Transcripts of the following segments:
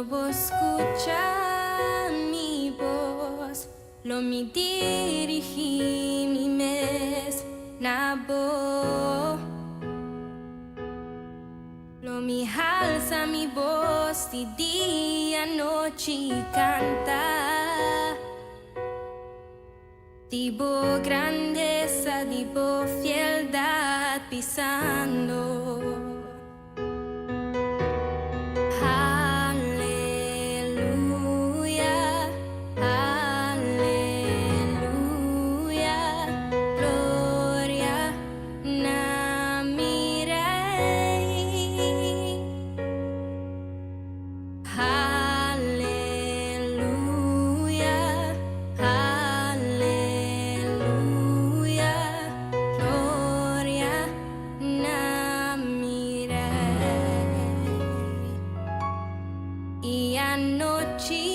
Lo bo scucha mi voz, lo mi dirigi mi mes na bo. Lo mi halsa mi voz di dia, nochi canta. Di bo grandeza, di bo fieldad pisando. Aleluya, aleluya, gloria na mi Rey. Aleluya, aleluya, gloria na mi Rey. Y anochi,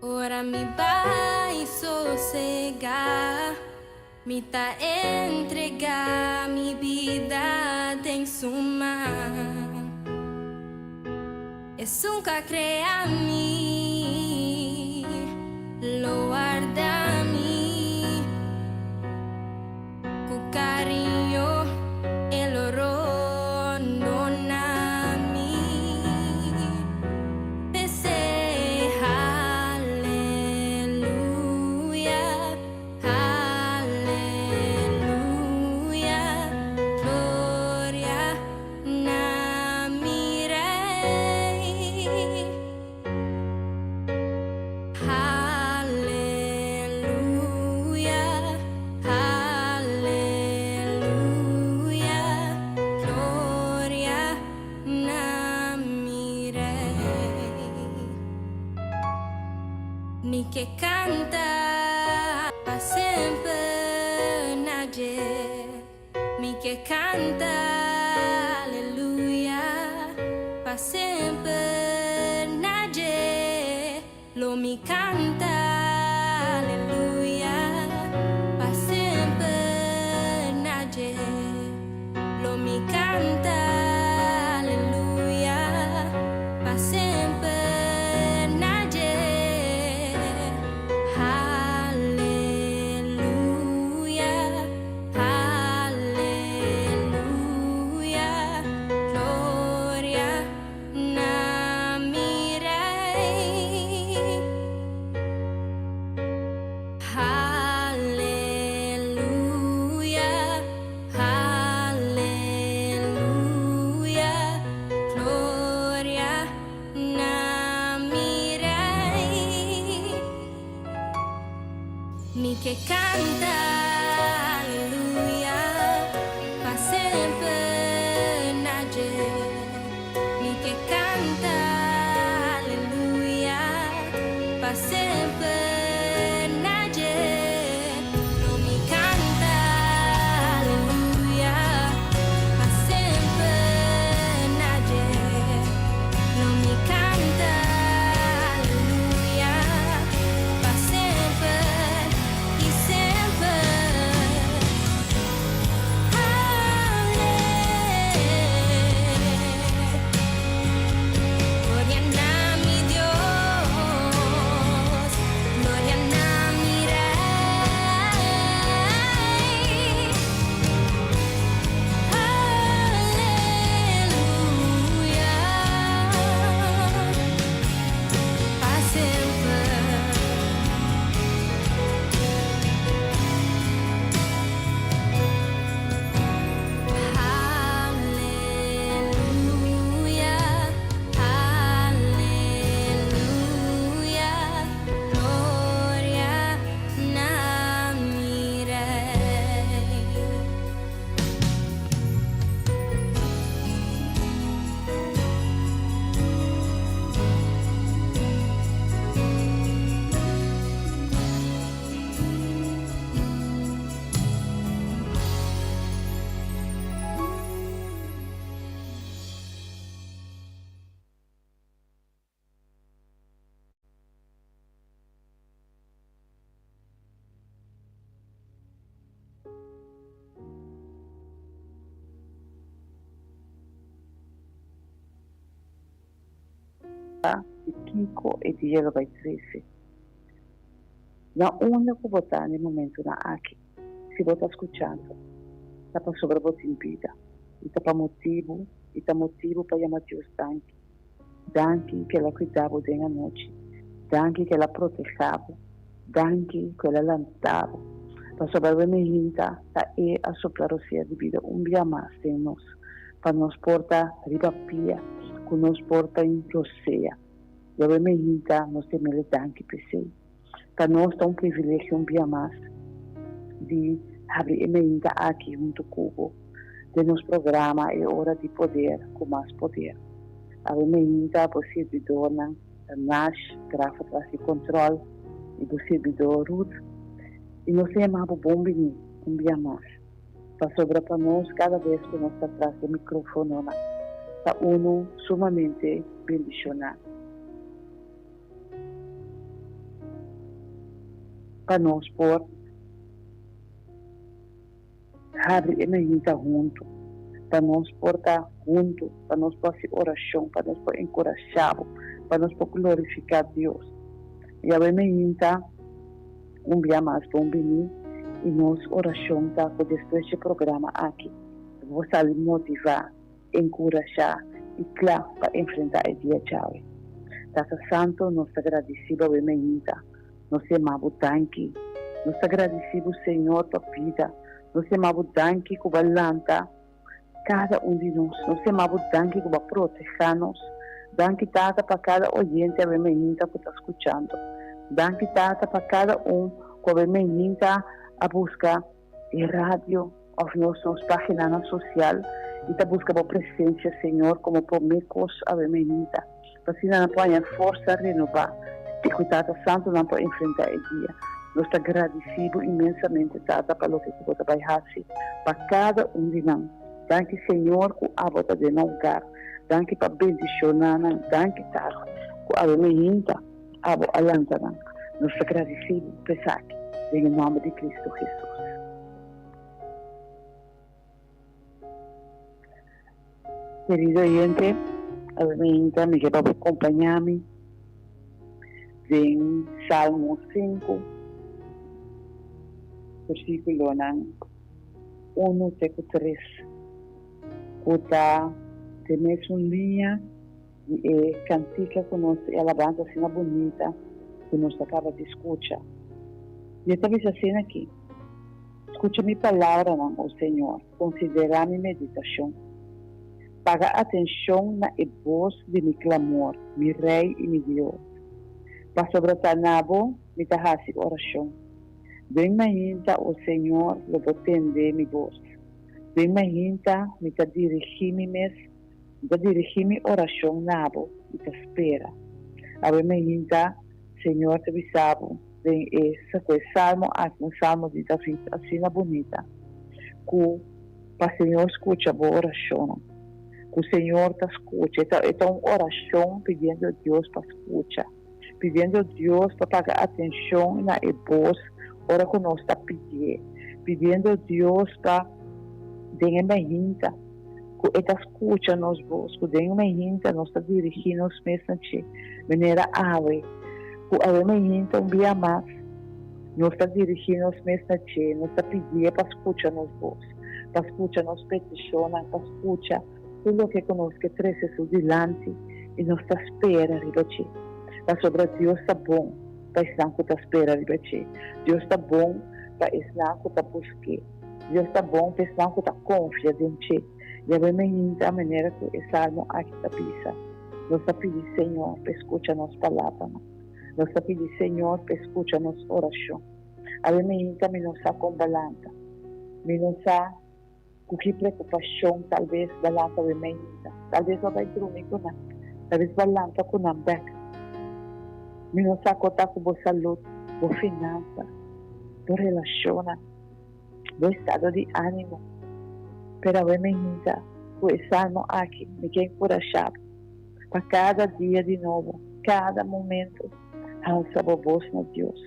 ora mi bay sosega, mi ta entrega mi bida den su man. Esun cu a crea mi, lo warda mi, cu cariño e lo rondona mi. P'esey, aleluya, aleluya, gloria na mi Rey. Aleluya, aleluya, gloria na mi Rey. Mi ke canta pa semper na dje. Mi ke canta, aleluya, pa semper na dje. Lo mi canta, aleluya, pa semper na dje. Lo mi canta, aleluya, pa semper na dje. Aleluya, aleluya. di kiko e dia lo bai trese. Na unda ku bo ta na e momentunan aki, si bo ta skuchando, ta pasobra bo tin bida i ta pa motibu i ta motibu pa yama Dios danki. Danki ku el a kuida bo den anochi. Danki ku el a protehá bo. Danki ku el a lanta bo. Pasobra awe mehinta ta e a sopla rosea di bida un bia mas den nos, pa nos por ta riba pia, ku nos por ta in rosea. I awe mehinta nos ta mele danki p'esei. Pa nos ta un privilegio un bia mas di habri e meinta aki huntu ku bo den nos programa E Ora di Poder ku Mas Poder. Awe meinta bo sirbidornan ta Nash Grafa tras di control i bo sirbidor Ruth i nos ta yama bo bon bini un bia mas pasobra pa nos kada bes ku nos ta tras di microfononan ta unu sumamente bendiciona. Pa nos por habri e meinta huntu, pa nos por ta huntu, pa nos por hasi orashon, pa nos por enkurashá bo, pa nos por glorifiká Dios. I awe meinta un bia mas bon bini i nos orashon ta ku despues dje programa aki bo sali motivá. Enkurashá i kla pa enfrentá e dia djawe. Tata Santo, nos ta gradisí bo awe mainta. Nos yama bo danki. Nos ta gradisí bo, Señor, pa bida. Nos yama bo danki ku bo a lanta kada un di nos. Nos yama bo danki ku bo a protehá nos. Danki, Tata, pa kada oyente awe mainta ku ta skuchando. Danki, Tata, pa kada un ku awe mainta a buska e radio of nos nos paginanan social y ta busca bo presencia Señor como prome cos awe mainta pa asina nan por haña forsa renoba y cu Tata Santo nan por enfrenta e dia. Nos ta gradici bo inmensamente Tata pa loke cu bo ta bay haci pa cada un di nan. Danki Señor cu abo ta den nan hogar. Danki pa bendiciona nan. Danki Tata cu awe mainta Abo a lanta nan. Nos ta gradisí bo pa esaki, den e nòmber di Kristu Hesus. Kerido oyente, awe mainta mi ke pa bo kompañá mi den Salmo sinku, versíkulonan unu te ku tres, ku ta den mesun liña. Di e kantika ku nos, e alabansa asina bunita ku nos a kaba di skucha. I e ta bisa asina aki, Skucha mi palabranan, o Señor, konsiderá mi meditashon. Paga atenshon na e bos di mi klamor, mi Rei i mi Dios, pasobra ta na bo mi ta hasi orashon. Den mainta, o Señor, lo bo tende mi bos. Den mainta mi ta dirigí mi mes. Mi ta dirigí mi orashon na bo i ta spera. Awe mainta, Señor ta bisa bo den e ku e salmo aki, un salmo di David asina bunita, ku pa Señor skucha bo orashonnan, ku Señor ta skucha. E ta e ta un orashon pidiendo Dios pa skucha, pidiendo Dios pa paga atenshon na e bos ora ku nos ta pidié, pidiendo Dios pa den e mainta. Ku e ta skucha nos bos, ku den mainta nos ta dirigí nos mes na dje, manera awe, ku awe mainta un bia mas nos ta dirigí nos mes na dje, nos ta pidié pa skucha nos bos, pa skucha nos petishonnan, pa skucha tur loke ku nos ke trese su dilanti i nos ta spera riba dje. Pasobra Dios ta bon pa esnan ku ta spera riba dje. Dios ta bon pa esnan ku ta busk'é. Dios ta bon pa esnan ku ta konfia den dje. Yahweh mainta manera ku e salmo aki ta bisa. Nos ta pidi Señor pa e skucha nos palabranan. Nos ta pidi Señor pa e skucha nos orashon. Awe mainta mi no sa kon balanta. Mi no sa ku ki preokupashon talbes balanta awe mainta. Talbes bo a bai drumi ku nan. Talbes bo a lanta ku nan bèk. Mi no sa kon ta ku bo salud, bo finansa, bo relashonnan. Bo estado di ánimo. Pero awe mi hinta ku e salmo aki, mi ke enkurashá bo pa kada dia di nobo, kada momento, halsa bo bos na Dios.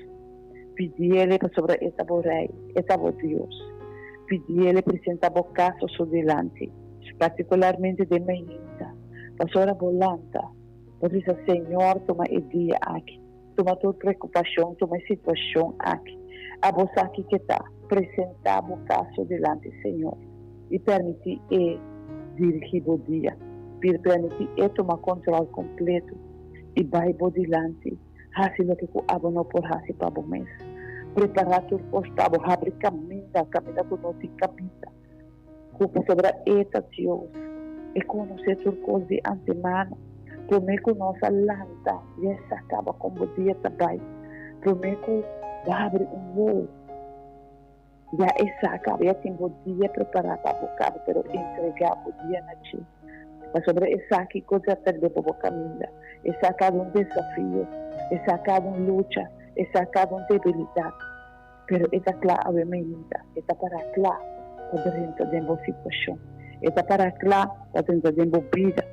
Pidiele pasobra e ta bo Rei, e ta bo Dios. Pidiele presentá bo kaso su dilanti, partikularmente den mainta, pasobra bo lanta. Bo ta bisa, Señor, tuma e dia aki. Tuma tur preokupashon, tuma e situashon aki. Abo sa kiko ta. Presentá bo kaso dilanti Señor i permití E dirigí bo dia. Permití E tuma kontròl kompleto i bai bo dilanti. Hasi loke ku abo no por hasi pa bo mes. Prepará tur kos pa bo. Habri kaminda, kaminda ku no tin kaminda. Ku pasobra E ta Dios, E konosé tur kos di antemano. Promé ku nos a lanta, ya E sa kaba kon bo dia ta bai. Promé ku bo habri un wowo, ya E sa kaba, ya tin bo dia prepará pa bo kaba, pero entregá bo dia na dje. Pasobra E sa kiko ta pèrdè pa bo kaminda. E sa kada un desafio, E sa kada un lucha, E sa kada un debilidat. Pero e ta kla awe mainta. E ta pará kla pa drenta den bo situashon. E ta pará kla pa drenta den bo bida.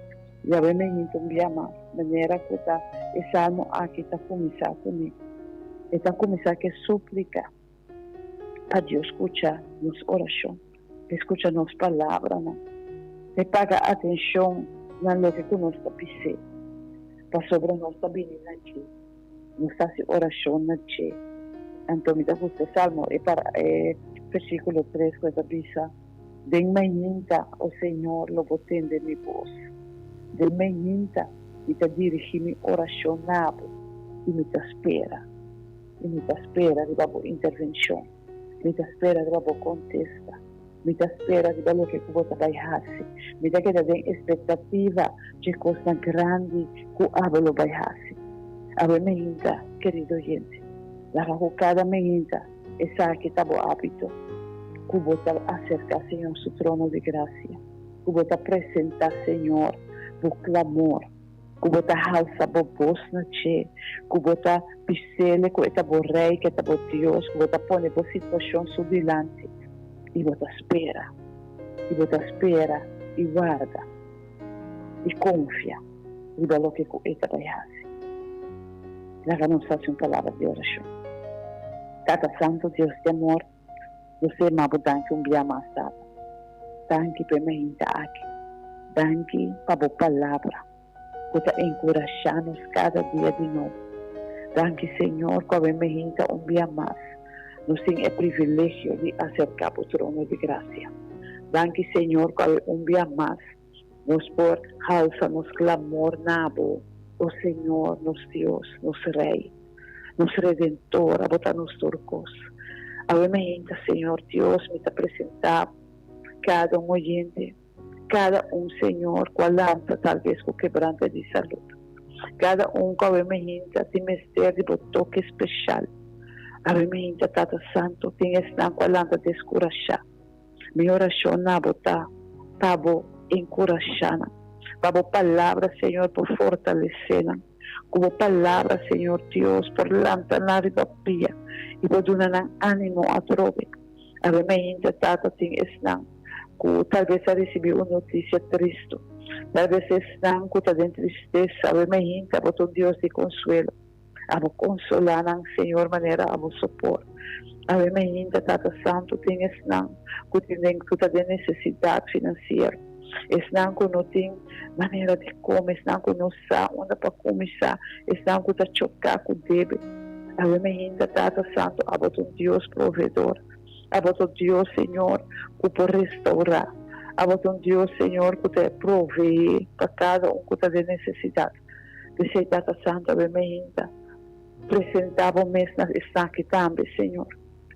I awe mainta un bia mas, manera ku ta e salmo aki ta kuminsá kuné. E ta kuminsá ku e súplika pa Dios skucha nos orashon, pa e skucha nos palabranan, pa e paga atenshon na loke ku nos ta bis'é, pasobra nos ta bini na dje. Nos ta hasi orashon na dje. Anto mi ta gusta e salmo, e para e versíkulo tres ku e ta bisa, Den mainta, o Señor, lo bo tende mi bos. Den mainta mi ta dirigí mi orashon na bo i mi ta spera. I mi ta spera riba bo intervenshon. Mi ta spera riba bo kontesta. Mi ta spera riba loke ku bo ta bai hasi. Mi ta keda den espektativa dje kosnan grandi ku abo lo bai hasi. Awe meinta, kerido oyente, laga ku kada meinta esaki ta bo ábito, ku bo ta aserká Señor su trono di grasia, ku bo ta presentá Señor bo klamor, ku bo ta halsa bo bos na dje, ku bo ta bis'Ele ku e ta bo Rei, ku e ta bo Dios, ku bo ta pone bo situashon su dilanti i bo ta spera, i bo ta spera i warda i konfia riba loke ku e ta bai hasi. Laga nos hasi un palabra di orashon. Tata Santu, Dios di amor, Nos ta yama bo danki un bia mas, Tata. Danki pa e mainta aki. Danki pa bo palabra ku ta enkurashá nos kada dia di nobo. Danki, Señor, ku awe mainta un bia mas nos tin e privilegio di aserká bo trono di grasia. Danki, Señor, ku awe un bia mas nos por halsa nos klamor na bo, o Señor, nos Dios, nos Rei. Nos Redentor, abo ta nos tur kos. Awe mainta, Señor Dios, mi ta presentá kada un oyente, kada un, Señor, ku a lanta talbes ku kebrante di salud. Kada un ku awe mainta tin mester di bo toke speshal. Awe mainta, Tata Santu, tin esnan ku a lanta deskurashá. Mi orashon na bo ta pa bo enkurashá nan, pa bo palabra, Señor, por fortalesé nan. Ku bo palabra, Señor Dios, por lanta nan riba pia i por duna nan ánimo atrobe. Awe mainta, Tata, tin esnan ku talbes a risibí un notisia tristu. Talbes esnan ku ta den tristesa. Awe mainta, bo ta un Dios di konsuelo. Abo konsolá nan, Señor, manera abo so por. Awe mainta, Tata Santu, tin esnan ku tin den ku ta den nesesidat finansiero. Esnan ku no tin manera di kome, esnan ku no sa unda pa kuminsá, esnan ku ta choká ku debe. Awe mainta, Tata Santu, abo ta un Dios proveedor. Abo ta un Dios, Señor, ku por restourá. Abo ta un Dios, Señor, ku ta proveé pa kada un ku ta den nesesidat. P'esei, Tata Santu, awe mainta, presentá bo mes na esaki tambe, Señor.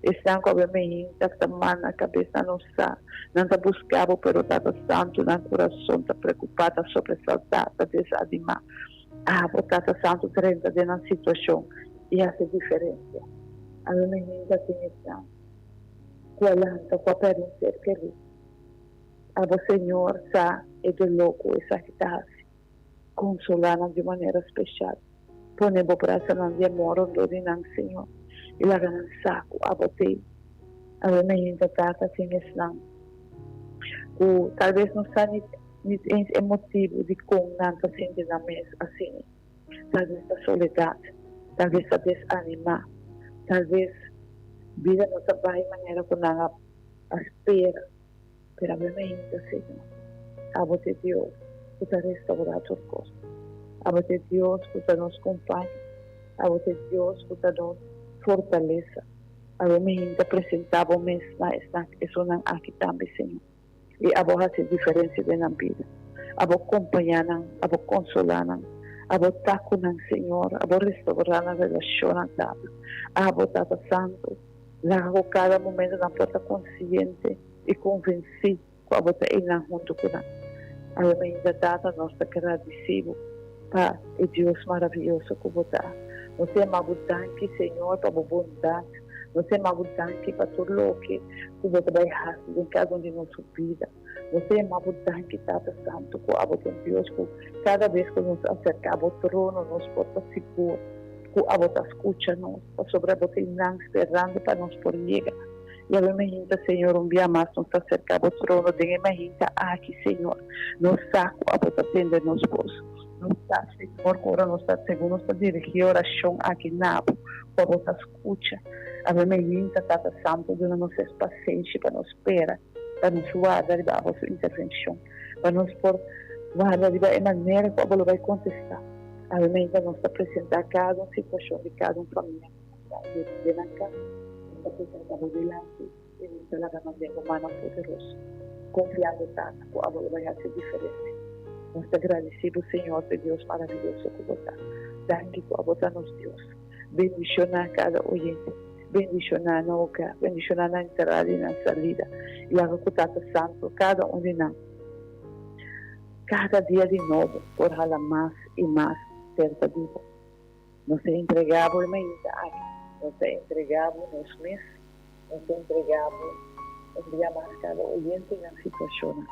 Esnan ku awe mainta ta man na kabes, nan no sa, nan ta buska bo, pero Tata Santu, nan kurason ta preokupá, ta sobresaltá, ta desanimá. Abo, Tata Santu, drenta den nan situashon i hasi diferensia. Awe mainta tin esnan ku a lanta, ku a pèrdè un ser kerí. Abo, Señor, sa e doló ku esaki ta hasi. Konsolá nan di un manera speshal. Pone bo brasanan di amor rondó di nan, Señor, i laga nan sa ku abo t'ei. Awe mainta, Tata, tin esnan ku talbes no sa ni ni eens e motibu dikon nan ta sinti nan mes asina. Talbes ta soledat, talbes ta desanimá, talbes bida no ta bai manera ku nan a spera. Pero awe mainta, Señor, abo t'e Dios ku ta restaurá tur kos. Abo ta e Dios ku ta nos kompaño. Abo ta e Dios ku ta nos fortalesa. Awe mi hinta presentá bo mes na esnan esunnan aki tambe, Señor. I abo hasi diferensia den nan bida. Abo kompañá nan, abo konsolá nan, abo ta ku nan, Señor, abo restourá nan relashonnan, Tata. Abo, Tata Santu, laga ku kada momento nan por ta konsiente i konvensí ku abo ta einan huntu ku nan. Awe mainta, Tata, nos ta gradisí bo pa e Dios maravioso ku bo ta. Nos ta yama bo danki, Señor, pa bo bondat. Nos ta yama bo danki pa tur loke ku bo ta bai hasi den kada un di nos bida. Nos ta yama bo danki, Tata Santu, ku abo ta un Dios ku kada bes ku nos aserká bo trono nos por ta sigur ku abo ta skucha nos, pasobra bo ta einan sperando pa nos por yega. I awe mainta, Señor, un bia mas nos ta aserká bo trono den e mainta aki, Señor. Nos sa ku abo ta tende nos bos. Nos sa, Señor, ku ora nos ta, segun nos ta dirigí e orashon aki na bo, ku abo ta skucha. Awe mainta, Tata Santu, duna nos es pasenshi pa nos spera, pa nos warda riba abo su intervenshon, pa nos por warda riba e manera ku abo lo bai kontestá. Awe mainta nos ta presentá kada un situashon di kada un famia. Den nan kas, nos ta presentá bo dilanti i nos ta laga nos den bo mannan poderoso, konfiando Tata ku abo lo bai hasi diferensia. Nos ta gradisí bo, Señor, p'e Dios maraviyoso ku bo ta. Danki ku abo ta nos Dios. Bendishoná kada oyente. Bendishoná nan hogar. Bendishoná nan entrada i nan salida. I laga ku Tata Santu kada un di nan, kada dia di nobo, por hala mas i mas serka di bo. Nos ta entregá bo e mainta aki. Nos ta entregá bo nos mes. Nos ta entregá bo un bia mas kada oyente i nan situashonnan.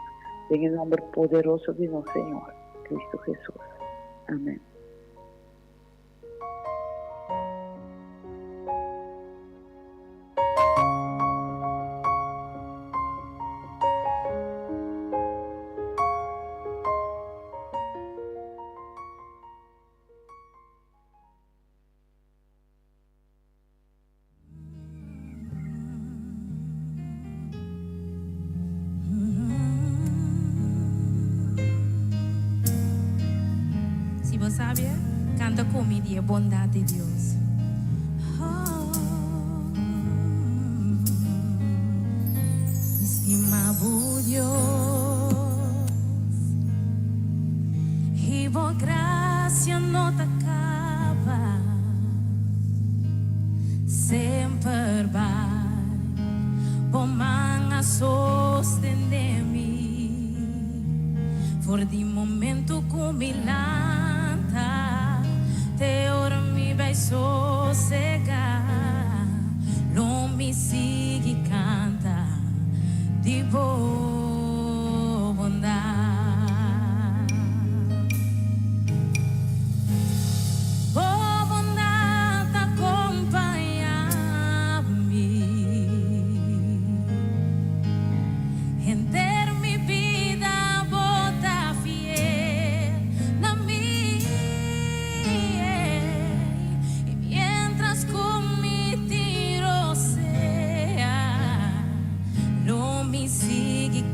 Den e nòmber poderoso di nos Señor, Cristo Jesus. Amèn. Si bo sabia, canta cu mi di e bondad di Dios. Mi stima bo Dios. I bo gracia no ta caba, semper bai bo man a sostene mi. For di momento cu mi lanta te ora mi bai sosega, lo mi sigui canta di bo bondad. Bo bondad ta compaña mi henter mi bida, bo ta fiel na mi. I mientras cu mi tin rosea, lo mi sigui.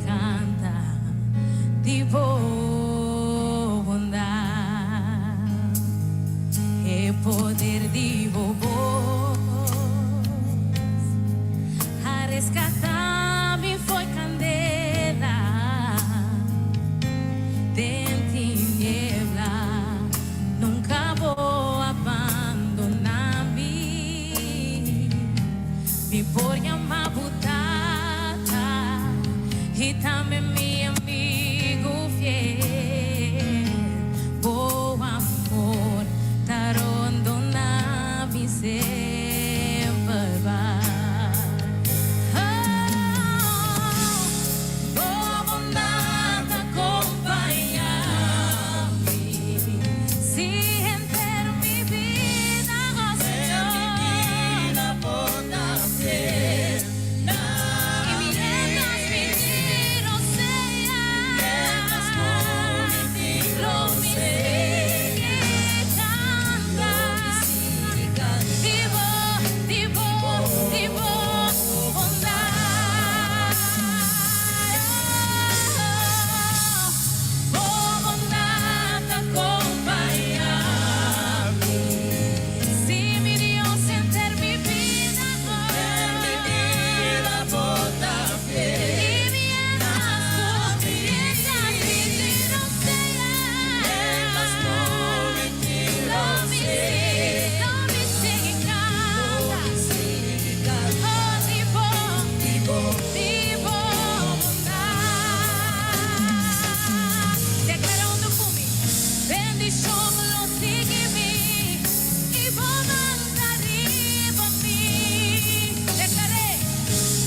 Bendishon lo sigui mi i bo man ta riba mi. Deklar'é,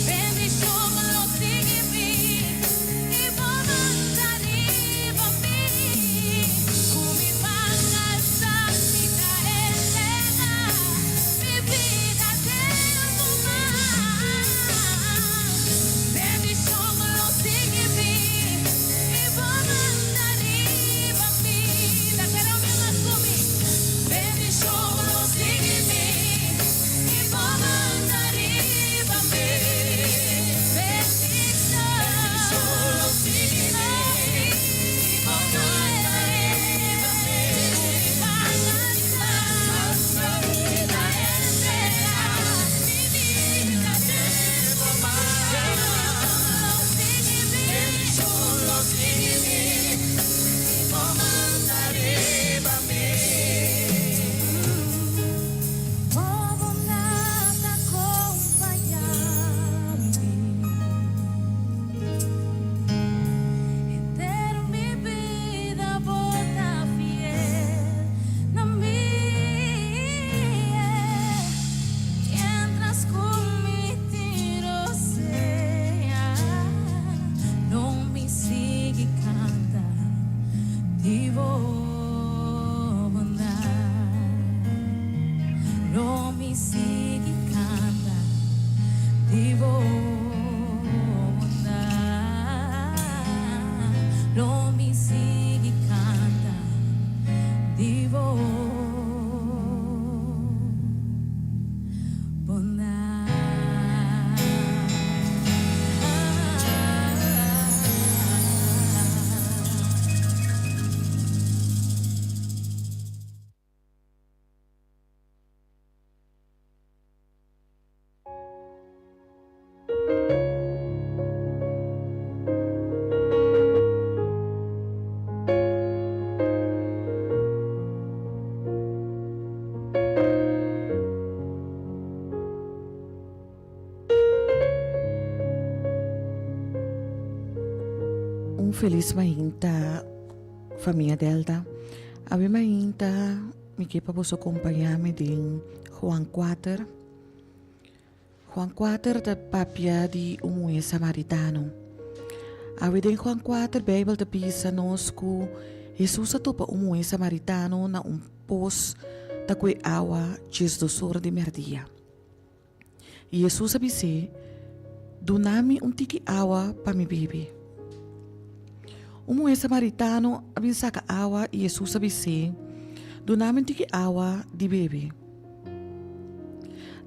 Bendishon lo sigui mi i bo man ta riba mi. Ku mi man alsá mi ta entregá mi bida den bo man. Bendishon lo sigui mi i bo man ta riba mi. Dakara un bia mas ku mi. Bendishon lo sigui mi i bo man ta riba mi. Bendishon lo sigui mi i bo man ta riba mi. Mi ta entrega mi bida den bo man. Bendishon lo sigui mi. Bendishon lo sigui mi i bo man ta riba mi. Bo bondat ta kompañá mi henter mi bida bo ta fiel na mi mientras ku mi tin rosea lo mi sigui kanta di bo bondat lo mi sigui kanta di bo bondat lo mi sigui kanta di bo bondat. Un felis mainta famia Delta. Awe mainta mi ke pa boso kompañá mi den Juan kuater. Juan kuater ta papia di un muhé samaritano. Awe den Juan kuater Beibel ta bisa nos ku Hesus a topa un muhé samaritano na un pos ta kue awa djesdos ora di mèrdia. I Hesus a bis'é, Duna mi un tiki awa pa mi bebe. Un muhé samaritano a bin saka awa i Hesus a bis'é, Duna mi un tiki awa di bebe.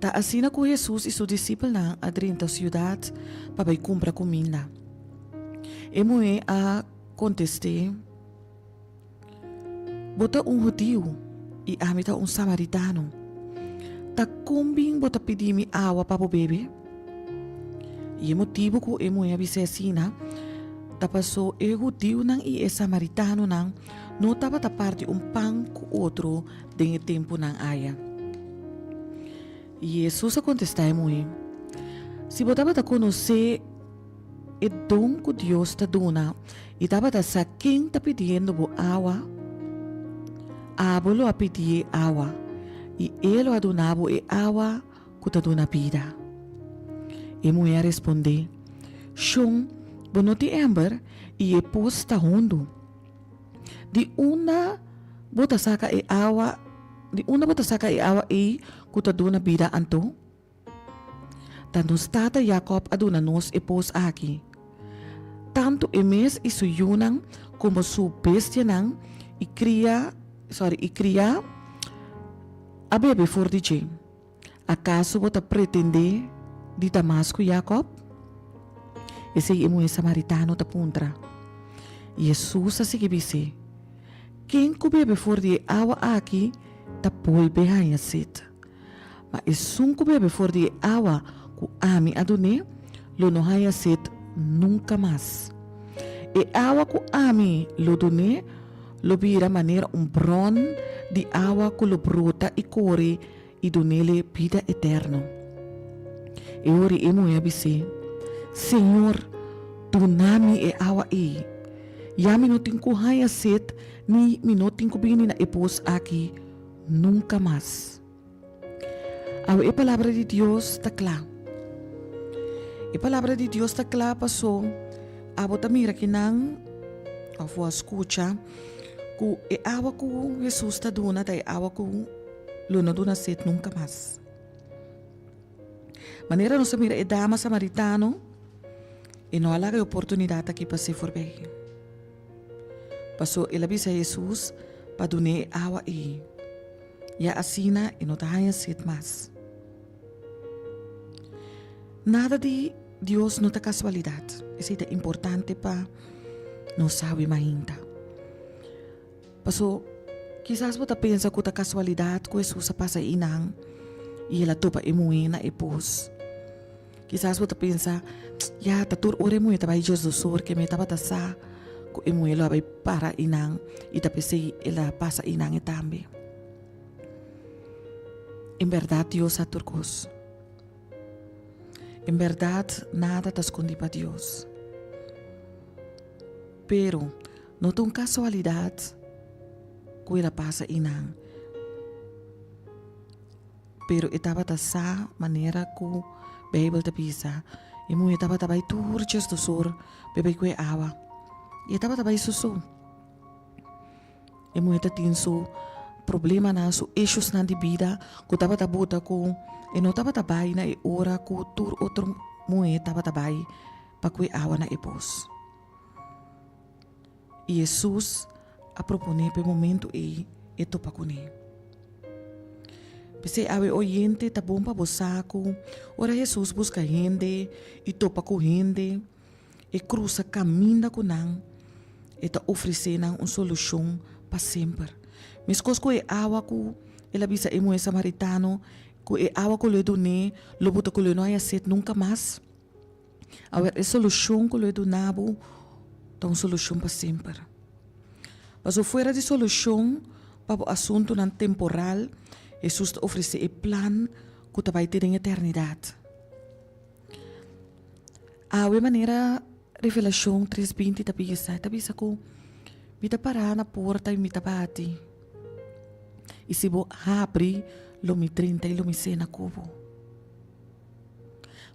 Ta asina ku Hesus i su disipelnan a drenta siudat pa bai kumpra kuminda. E muhé a kontest'é, Bo ta un hudiu i ami ta un samaritano. Ta kon bin bo ta pidi mi awa pa bo bebe? I e motibu ku e muhé a bis'é asina ta pasó e hudiunan i e samaritanonan no tabata parti un pan ku otro den e tempunan aya. I Hesus a kontestá e muhé, Si bo tabata konosé e don ku Dios ta duna i tabata sa ken ta pidiendo bo awa, abo lo a pidié awa i e lo a duna bo e awa ku ta duna bida. E muhé a respondé, Shon, bo no tin ember i e pos ta hundu. Di unda bo ta saka e awa, di unda bo ta saka e awa ei ku ta duna bida anto? Ta nos tata Jakòb a duna nos e pos aki. Tantu e mes i su yunan komo su bestianan i kria, sorry, i kriá a bebe for di dje. Akaso bo ta pretendé di ta mas ku Jakòb? Esei e muhé samaritano ta puntra. Hesus a sigui bis'é, Ken ku bebe for di e awa aki ta bolbe haña set. Ma esun ku bebe for di e awa ku ami a dun'é lo no haña set nunka mas. E awa ku ami lo dun'é lo bira manera un bron di awa ku lo brota i kore i dun'ele bida eterno. E ora e muhé a bis'é, Señor, duna mi e awa ei. Ya mi no tin ku haña set ni mi no tin ku bini na e pos aki nunka mas. Awe e palabra di Dios ta kla. E palabra di Dios ta kla paso abo ta mira kinan òf bo a skucha ku e awa ku Hesus ta duna ta e awa ku lo no duna set nunka mas. Manera nos a mira e dama samaritano, e no a laga e oportunidat aki pas'é forbei. Paso el a bisa Hesus pa dun'é e awa ei. Ya asina e no ta haña set mas. Nada di Dios no ta kasualidat. Esei ta importante pa nos sabi mainta. Paso, kisas bo ta pensa ku ta kasualidat ku Hesus a pasa einan i el a topa e muhé na e pos. Kisas bo ta pensa, Ya, ta tur ora e muhé ta bai Djosdosor ke mi tabata sa ku e muhé lo a bai para einan i ta p'esei el a pasa einan e tambe. En bèrdat Dios sa tur kos. En bèrdat nada ta skondí pa Dios. Pero, no ta un kasualidat ku el a pasa einan. Pero e tabata sa manera ku Beibel ta bisa, e muhé tabata bai tur djesdosor bebe ku e awa. I e tabata bai su so. E muhé ta tin su problemanan, su issuesnan di bida ku tabata buta ku e no tabata bai na e ora ku tur otro muhé tabata bai pa ku e awa na e pos. I Hesus a proponé pa e momentu ei e topa kuné. P'esei awe oyente ta bon pa bo sa ku ora Hesus buska hende i topa ku hende, e krusa kaminda ku nan, e ta ofresé nan un solushon pa semper. Meskos ku e awa ku el a bisa e muhé samaritano ku e awa ku lo e dun'é lo buta ku lo e no haña set nunka mas. Awer, e solushon ku lo e duna bo ta un solushon pa semper. Pasobra fuera di solushon pa bo asuntunan temporal, Hesus ta ofresé e plan ku ta bai te den eternidat. Awe manera Revelashon tres binti ta bisa, e ta bisa ku mi ta pará na porta i mi ta bati, i si bo habri lo mi drenta i lo mi sena ku bo.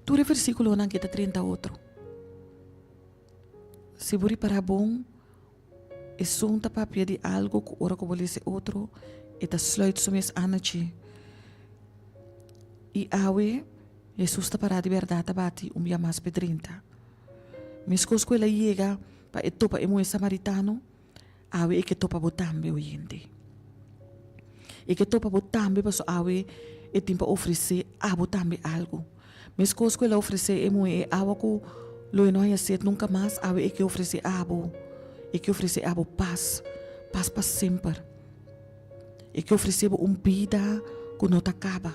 Tur e versíkulonan ke ta drenta otro. Si bo ripará bon, esun ta papia di algu ku ora ku bo lesa e otro, e ta sluit su mes aan na dje. I awe, Hesus ta pará di bèrdat ta bati un bia mas p'e drenta. Meskos ku el a yega pa e topa e muhé samaritano, Awe e ke topa bo tambe, oyente. E ke topa bo tambe paso awe e tin pa ofresé abo tambe algu. Meskos ku el a ofresé e muhé e awa ku lo e no haña set nunka mas, awe e ke ofresé abo, e ke ofresé abo pas, pas pa semper. E ke ofresé bo un bida ku no ta kaba.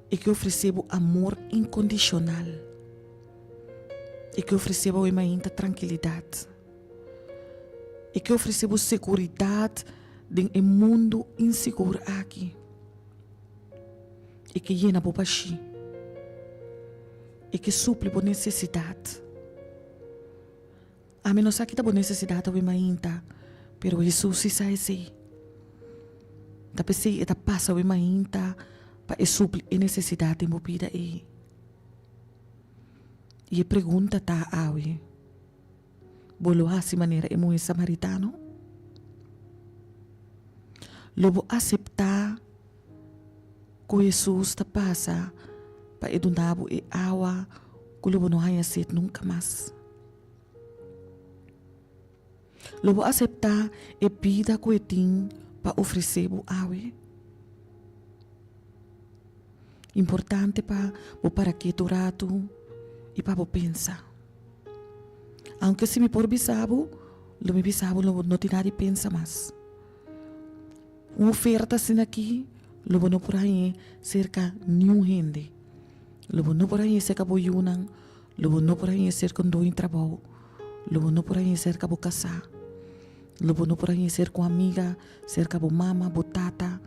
E ke ofresé bo amor inkondishonal. E ke ofresé bo awe mainta trankilidat. E ke ofresé bo seguridat den e mundu insigur aki. E ke yena bo bashí. E ke supli bo nesesidat. Ami no sa ki ta bo nesesidat awe mainta, pero Hesus si sa esei. Ta p'esei e ta pasa awe mainta pa e supli e nesesidat den bo bida ei. I e pregunta ta awe. Bo lo hasi manera e muhé samaritano? Lo bo aseptá ku Hesus ta pasa pa e duna bo e awa ku lo bo no haña set nunka mas? Lo bo aseptá e bida ku e tin pa ofresé bo awe? Importante pa bo para ketu ratu i pa bo pensa. Aunke si mi por bisa bo, lo mi bisa bo lo bo no tin nada di pensa mas. Un oferta asina aki lo bo no por hañ'é serka niun hende. Lo bo no por hañ'é serka bo yunan, lo bo no por hañ'é serka un doño di trabou, lo bo no por hañ'é serka bo kasá, lo bo no por hañ'é serka un amiga, serka bo mama, bo tata.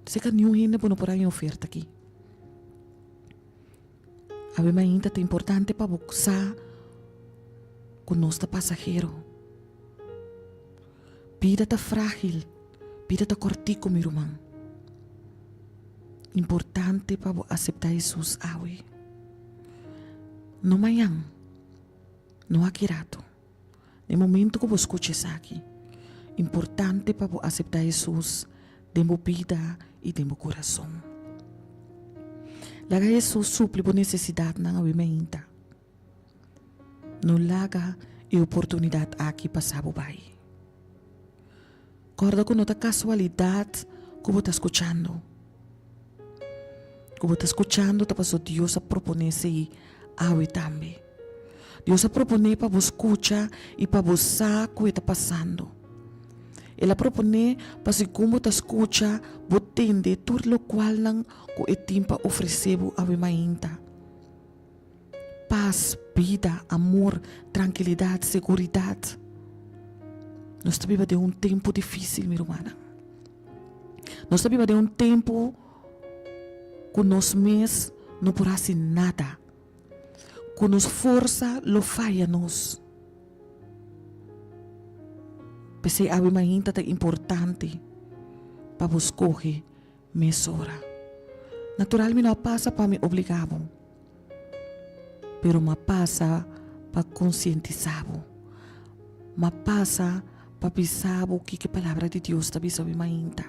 Serka niun hende bo no por haña e oferta aki. Awe mainta ta importante pa bo sa. ku nos ta pasahero. Bida ta frágil, bida ta kòrtiku mi ruman. Importante pa bo aseptá Hesus awe. No mañan, no aki rato. Den momento ku bo skucha esaki, importante pa bo aseptá Hesus den bo bida i den bo kurason. Laga Hesus supli bo nesesidatnan awe mainta. No laga e oportunidat aki pasa bo bai. Kòrda ku no ta kasualidat ku bo ta skuchando. Ku bo ta skuchando ta pasobra Dios a proponé esei awe tambe. Dios a proponé pa bo skucha i pa bo sa ku e ta pasando. El a proponé pa segun bo ta skucha bo tende tur lokualnan ku e tin pa ofresé bo awe mainta. Pas, bida, amor, trankilidat, seguridat. Nos ta biba den un tempu difísil, mi rumannan. Nos ta biba den un tempu ku nos mes no por hasi nada, ku nos forsa lo faya nos. P'esei awe mainta ta importante pa bo skohe Mesora. Natural mi no a pasa pa mi obliga bo, pero m'a pasa pa konsientisá bo. M'a pasa pa bisa bo kiko e Palabra di Dios ta bisa mi mainta.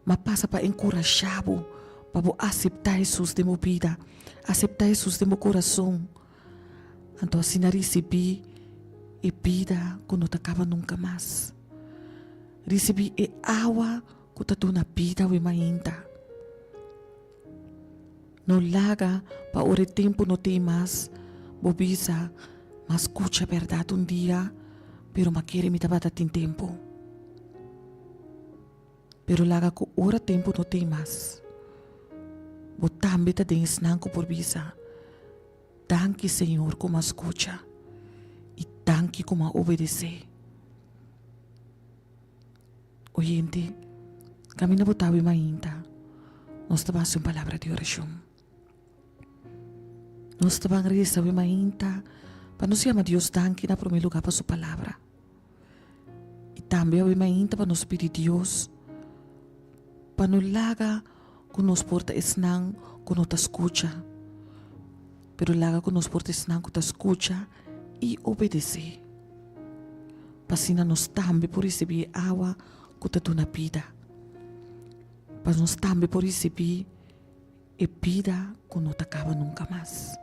M'a pasa pa enkurashá bo pa bo aseptá Hesus den bo bida, aseptá Hesus den bo kurason. Anto asina risibí e bida ku no ta kaba nunka mas. Risibí e awa ku ta duna bida awe mainta. No laga pa ora e tempu no t'ei mas, bo bisa, M'a skucha bèrdat un dia, pero m'a kere mi tabata tin tempu. Pero laga ku ora tempu no t'ei mas, bo tambe ta den esnan ku por bisa, Danki Señor ku m'a skucha i danki ku m'a obedesé. Oyente, kaminda bo ta awe mainta, nos ta ban hasi un palabra di orashon. Nos ta ban resa awe mainta pa nos yama Dios danki na promé lugá pa su palabra. I tambe awe mainta pa nos pidi Dios pa no laga ku nos por ta esnan ku no ta skucha, pero laga ku nos por ta esnan ku ta skucha i obedesé. Pa asina nos tambe por risibí e awa ku ta duna bida. Pa nos tambe por risibí e bida ku no ta kaba nunka mas.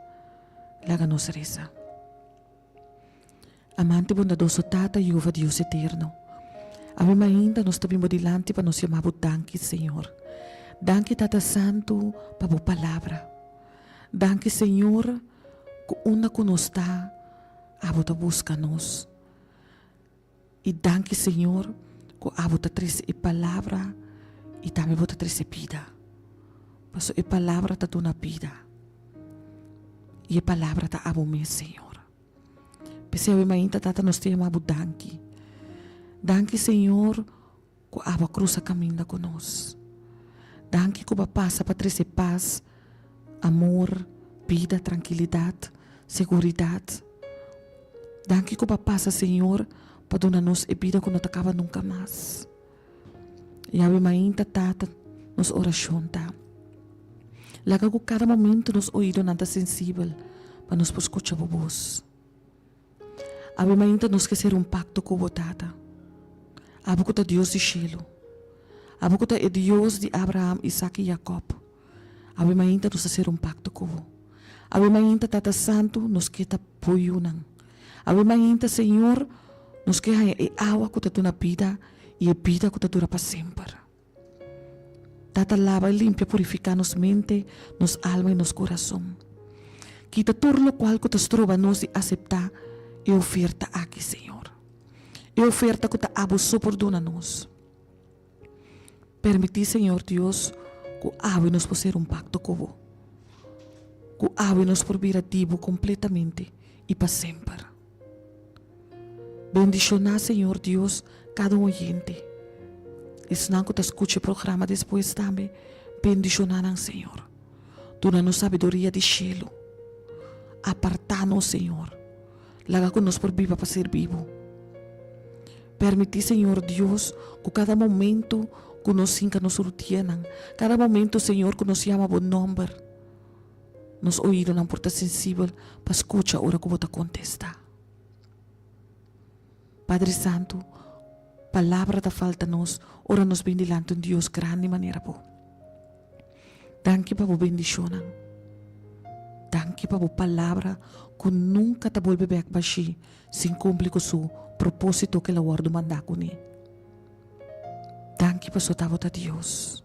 Laga nos resa. Amante bondadoso Tata Jehova Dios eterno, awe mainda nos ta bin bo dilanti pa nos yama bo danki Señor. Danki Tata Santu pa bo palabra. Danki Señor ku unda ku nos ta abo ta buska nos. I danki Señor ku abo ta trese e palabra i tambe bo ta trese bida. Pasobra e palabra ta duna bida. I e palabra ta abo mes Señor. P'esei awe mainta Tata nos ta yama bo danki. Danki Señor ku abo a krusa kaminda ku nos. Danki ku bo a pasa pa trese pas, amor, bida, trankilidat, seguridat. Danki ku bo a pasa Señor pa duna nos e bida ku no ta kaba nunka mas. Yawe mainta Tata nos orashon ta. Laga ku kada momento nos oidonan ta sensibel pa nos por skucha bo bos. Awe mainta nos ke sera un pakto ku bo, Tata. Abo ku ta Dios di shelu. Abo ku ta e Dios di Abraham, Isak i Jakòb. Awe mainta nos ta sera un pakto ku bo. Awe mainta, Tata Santu, nos ke ta bo yunan. Awe mainta, Señor, nos ke haña e awa ku ta duna bida i e bida ku ta dura pa semper. Tata laba i limpia purifiká nos mente, nos alma i nos kurason. Kita tur lokual ku ta stroba nos di aseptá e oferta aki, Señor. E oferta ku ta abo so por duna nos. Permití, Señor Dios, ku awe nos por sera un pakto ku bo. Ku awe nos por bira di bo kompletamente i pa semper. Bendishoná Señor Dios kada un oyente. Esnan ku ta skucha e programa despues tambe, bendishoná nan Señor. Duna nos sabiduria di shelu. Apartá nos Señor. Laga ku nos por biba pa sirbi Bo. Permití, Señor Dios, ku kada momento ku nos hinka nos rutianan, kada momento, Señor, ku nos yama Bo nòmber, nos oidonan por ta sensibel pa skucha ora ku Bo ta kontestá. Padre Santu, palabra ta falta nos ora nos bin dilanti un Dios grandi manera Bo. Danki pa bo bendishonnan. Danki pa bo palabra ku nunka ta bolbe bèk bashí sin kumpli ku su propósito ku el a wòrdu mandá kuné. Danki pasobra ta bo ta Dios.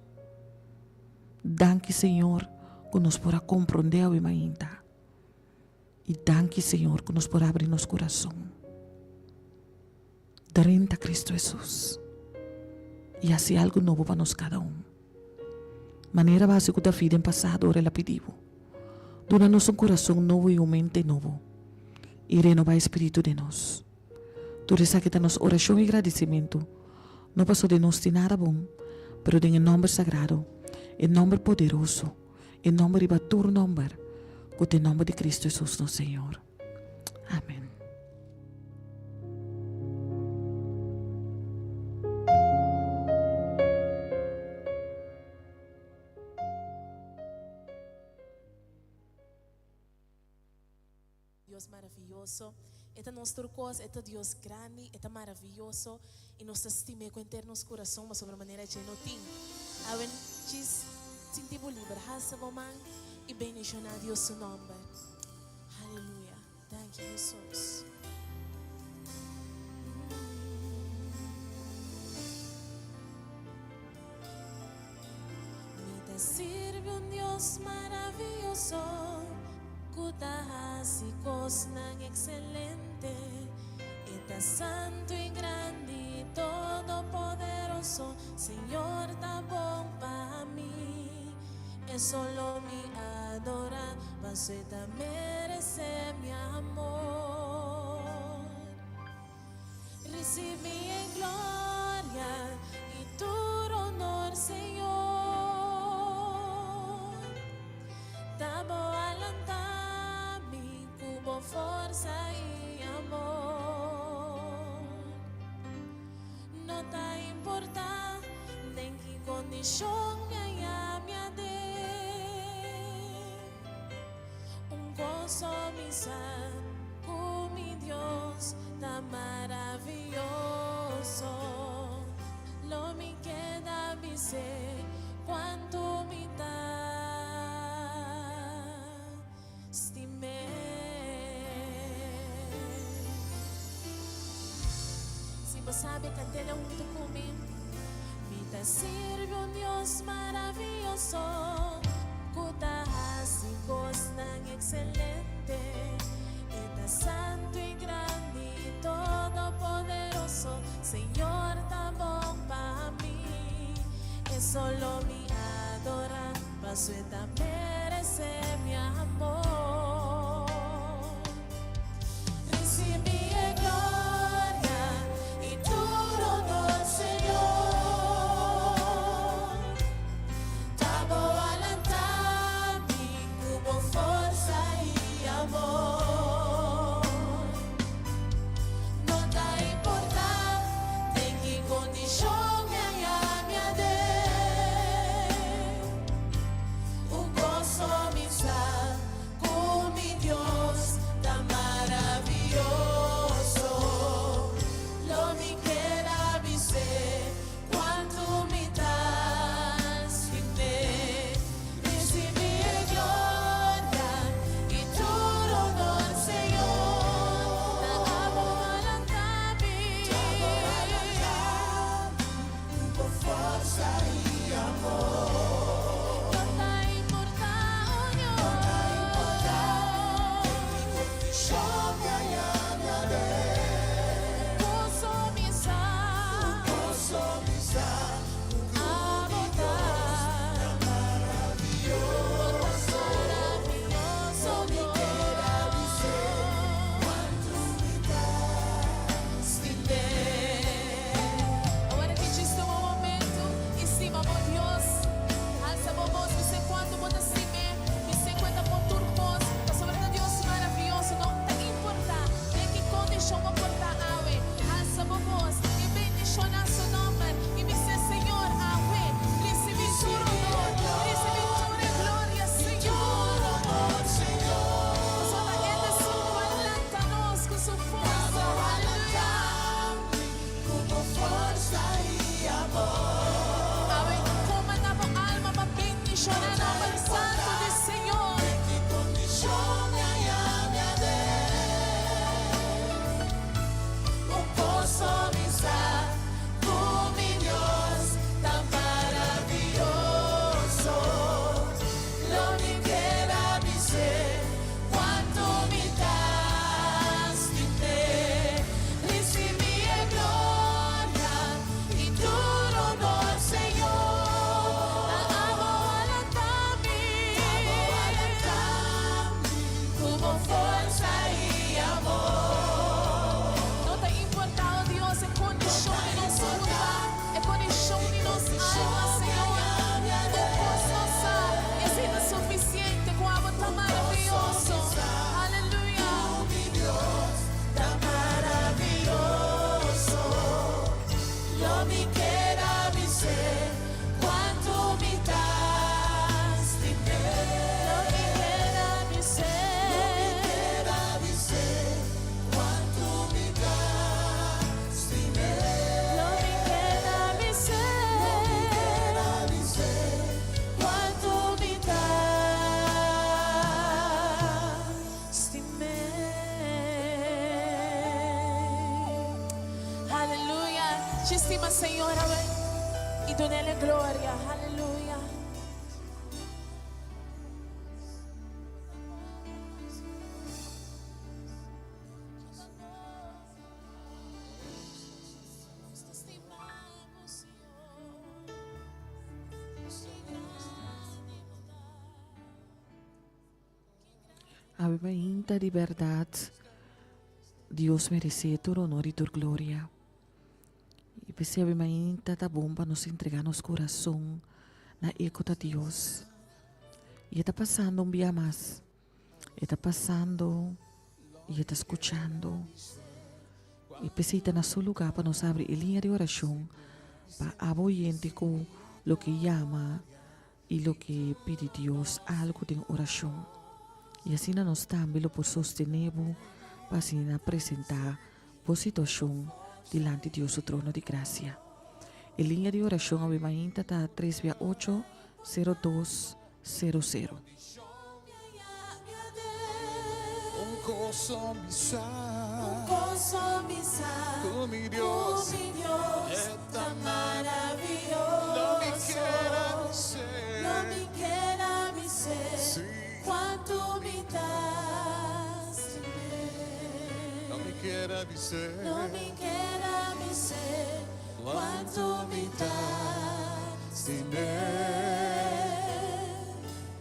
Danki Señor ku nos por a komprondé awe mainta. I danki Señor ku nos por abri nos kurason. Drenta Cristo Hesus i hasi algu nobo pa nos kada un. Manera bo a hasi ku David den pasado ora el a pidi bo, Duna nos un kurason nobo i un mente nobo, i renobá e spiritu den nos. Tur esaki ta nos orashon i gradisimentu, no pasobra den nos tin nada bon, pero den e nòmber sagrado, e nòmber poderoso, e nòmber riba tur nòmber, ku ta e nòmber di Cristo Hesus nos Señor. Amen. Dios maraviyoso. E ta nos tur kos, e ta Dios grandi, e ta maraviyoso i nos ta stim'é ku henter nos kurason pasobra manera dje no tin. Awe djis sinti bo liber, halsa bo man i bendishoná Dios su nòmber. Aleluya. Danki Hesus. Mi ta sirbi un Dios maraviyoso ku ta hasi kosnan ekselente. E ta santu i grandi i todopoderoso. Señor ta bon pa mi. E solo mi adora, paso e ta merece mi amor. Ricibi e gloria y tur honor, Señor. Ta bo a lanta mi cu bo forsa y amor. No ta importa den ki kondishon mi a yami a den. Un kos so mi sa, ku mi Dios ta maravioso. Lo mi keda bis'é kuantu mi ta. Stim'é. Si bo sabi kant'el huntu ku mi. Mi ta sirbi un Dios maravioso ku ta hasi kosnan ekselente. E ta santu i grandi i todopoderoso. Señor ta bon pa mi. E solo mi adora. Paso e ta merece mi amor. Ricibi e gloria y tur honor, Señor. Ta bo a lanta mi cu bo forsa y amor. No ta importa den ki condicion mi a yami aden. Un goso mi sa ku mi keda bis'é kuantu mi ta stim'é. Lo mi keda bis'é. Lo mi keda bis'é kuantu mi ta stim'é. Lo mi keda bis'é. Lo mi keda bis'é kuantu mi ta stim'é. Aleluya. Ci stima Señor awe y dunele gloria. Aleluya. Awe mainta di bèrdat Dios meresé tur honor i tur gloria. I p'esei awe mainta ta bon pa nos entregá nos kurason na e ku ta Dios. I e ta pasando un bia mas. E ta pasando i e ta skuchando. I p'esei ta na su lugá pa nos abri e liña di orashon pa abo oyente ku loke yama i loke pidi Dios algu den orashon. I asina nos tambe lo por sostené bo pa asina presentá bo situashon dilanti Dios su trono di grasia. E liña di orashon awe mainta ta tres bia ocho, sero dos, sero sero.